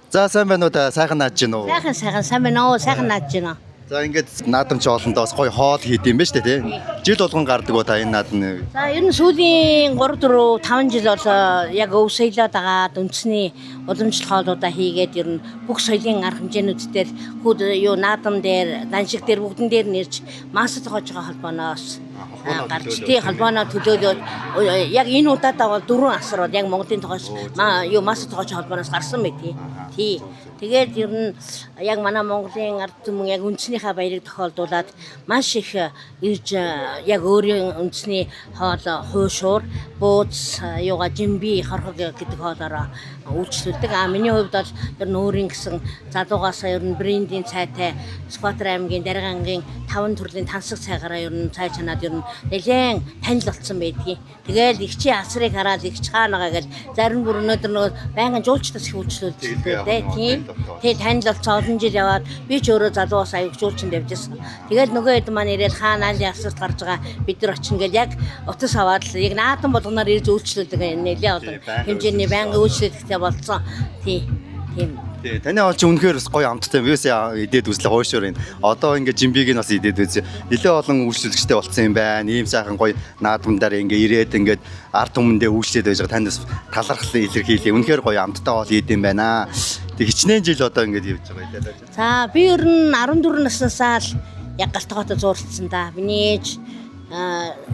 За, сайн байна уу та? Сайхан нааж гин үү? Сайхан, сайхан, сайн байна уу? Сайхан нааж байна. За, ингээд наадам чи олондоо бас гоё хоол хийд юм байна шүү дээ, тий. Жил болгон гардаг уу та энэ наадам? За, ер нь сүүлийн 3 4 5 жил бол яг өв соёлоо дагаад үндэсний уламжлалт хоолуудаа хийгээд, ер нь бүх соёлын арга хэмжээнүүд дээр хүүд юу наадам дээр, даншиг дээр, бүгдэн дээр нэрж мастер тоогоож байгаа холбооноос холбооноо гарч төлөөлөөд тий тийм ээ. Холбооноо төлөөлөөд яг энэ удаадаа бол дөрвөн асар бол яг Монголын тогооч юу мастер тоогооч холбооноос гарсан байт тий. Тий. Тэгээд ер нь яг манай Монголын ард түмэн яг үндснийхээ баярыг тохиолдуулаад маш их ирж яг өөрийн үндэсний хоол хуушуур, бууз, юугаа жимби, хорхог гэдэг хоолоороо үйлчлүүлдэг. А миний хувьд бол ер нь өөрийн гэсэн залуугаасаа ер нь брендийн цайтай Сүхбаатар аймгийн Дарга ангийн таван төрлийн тансаг цайгаараа ер нь цай чанаад ер нь нэлээд танил болсон байдгийг. Тэгэл их чи асрыг хараад их чаанагаа гэл зарим бүр өнөөдөр нөгөө байнгын жуулчдаас их үйлчлүүлдэг дээ. Тийм. Тэгээ танил болсон, олон жил яваад би ч өөрөө залуугаас аяг жуулчинд явжсэн. Тэгэл нөгөө хэд маань ирээл хаана аль асарт гарч байгаа бид нар очино гэл яг утас аваад л яг наадам болгоноор ирж үйлчлүүлдэг, нэлээд олон хэмжээний байнгын үйлчлүүлэхтэй болсон. Тий. Тийм. Тий, таны хоол чи үнэхээр бас гоё амттай юм. Юусэн идээд үзлээ хуушуур энэ. Одоо ингээд жимбиг нь бас идээд үзье. Нэлээд олон үйлчлүүлэгчтэй болсон юм байна. Ийм сайхан гоё наадамдаар ингээд ирээд ингээд ард түмэндээ үйлчлээд байж байгаа танд бас талархлаа илэрхийлье. Үнэхээр гоё амттай хоол идэм юм байна. Тэг хичнээн жил одоо ингээд явж байгаа юм лээ. За, би ер нь 14 наснаасаа л яг гал тогоотой зурлцсан да. Миний ээж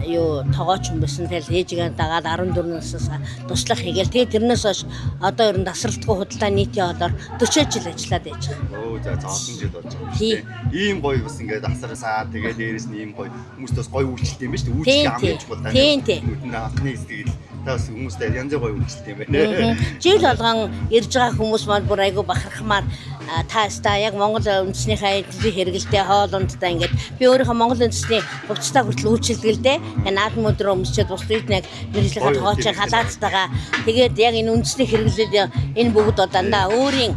юу тогооч юм байсан. Тэгэл ээжигээ дагаад 14 наснаас туслах хийгээл. Тэгээд тэрнээс хойш одоо ер нь тасралтгүй худалдаа нийтийн хоолоор 40 жил ажиллаад байж байгаа. Өө, за, олон жил болж байгаа юм Тий. шүү дээ. Ийм гоё бас ингээд асарсаа, тэгээд дээрэс нь ийм гоё хүмүүст бас гоё үйлчлэлт юм байна шүү дээ. Тийм, Үйлчлэл хамгийн чухал таны. Тийм. Нүдэн анхны хэсгийг л та бас хүмүүстэй янз бүр гоё үйлчлэлт юм байна. Жил болгон ирж байгаа хүмүүс маань бүр айгүй бахархмаар та ста яг Монгол үндэснийхээ эдлийн хэрэгэлтэй хоолундтай ингээд би өөрийнхөө Монгол үндэсний хувцастай хүртэл үйлчилдэг л дээ. Наадам өдрөө өмсчээд бус үед нь яг мэргэжлийнхээ Гоё тоогоочийг тийм. халаацтайгаа тэгээд яг энэ үндэсний хэрэглээд энэ бүгд бол дандаа өөрийн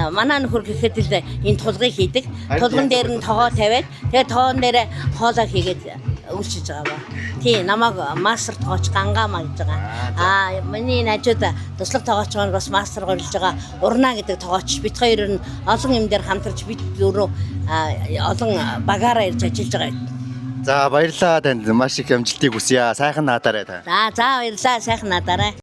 манай нөхөр гэхэд л энэ тулгыг хийдэг. Харин Тулган яг дээр нь тогоо тавиад тэгээд тоон дээр хоолоо хийгээд үйлчилж байгаа ба. Тий, намайг мастер тоогооч Гангаамаа гэж байгаа. Аа, миний энэ хажууд туслах тоогооч маань бас мастер горилж байгаа Урнаа гэдэг тоогооч. Бид хоёр нь олон юм дээр хамтарч бид дөрөв олон багаараа ирж ажиллаж байгаа. За, баярлалаа танд, маш их амжилтыг хүсье. Сайхан наадаарай та. За, баярлалаа. Сайхан наадаарай.